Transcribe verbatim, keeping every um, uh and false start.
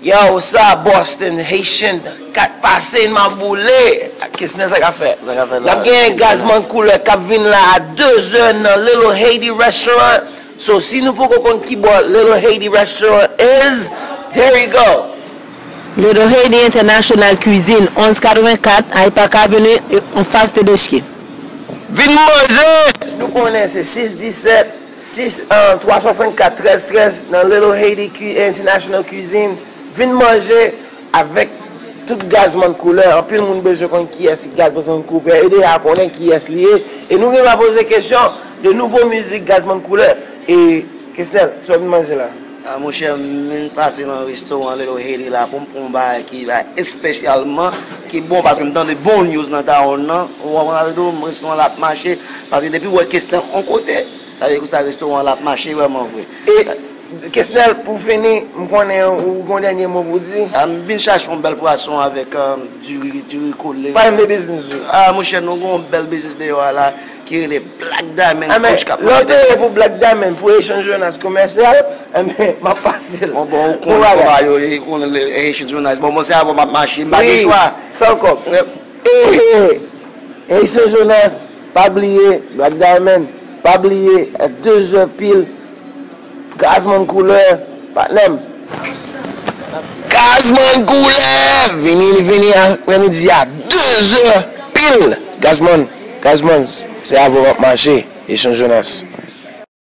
Yo, sa Boston, Haitian, kat pase, n ap boule. Kesnel, sa k ap fèt? N ap genyen Gazman Koulè k ap vin la a de zè nan Little Haiti Restaurant. So, si nou poko konn ki bò Little Haiti Restaurant is, here we go. Little Haiti International Cuisine, onz katrevenkat Hypack Avenue, anfas Tedeschi. Vin manje! Nou konnen se sis disèt, sis, twa swasannkat, trèz trèz nan Little Haiti Cu- International Cuisine. Vin manje avèk tout Gazman Koulè. Anpil moun bezwen konn kiyès Gazman Koulè. E deja konnen kiyès li ye. E nou gentan poze kesyon de nouvo mizik Gazman Koulè. E Kesnel, sa w vin manje la? A, monchè, m vin pase nan restoran Little Haiti la pou m pran yon bagay ki bagay espesyalman ki bon, paske m tande bon news nan town nan. Ou konprann sa m vle di w, restoran la ap mache, paske depi w wè Kesnel yon kote, sa vle di sa restoran la ap mache vrèman vre. E Kesnel, pou fini, m konnen ou gon dènye mo pou di. A, m vin chache yon bèl pwason avèk, um, diri, diri kole. Pale m de biznis ou. A, monchè, nou gon bèl biznis deyò a la ki rele Black Diamond Coach k ap mache deyò. Lè w peye pou Black Diamond, pou Haitian Jonas komèsyal, enben, m ap pase l. Bon, bon, ou konnen kòman yo ye, ou konnen Haitian Jonas. Bon, bon, se avè w m ap mache, m pa gen chwa. San kòb. Haitian Jonas, pa bliye, Black Diamond, pa bliye, a de zè pil, Gazman Koulè, patnè m. Gazman Koulè! Vini, li vini aprèmidi a de zè pil. Gazman, Gazman, se avè w m ap mache, Haitian Jonas.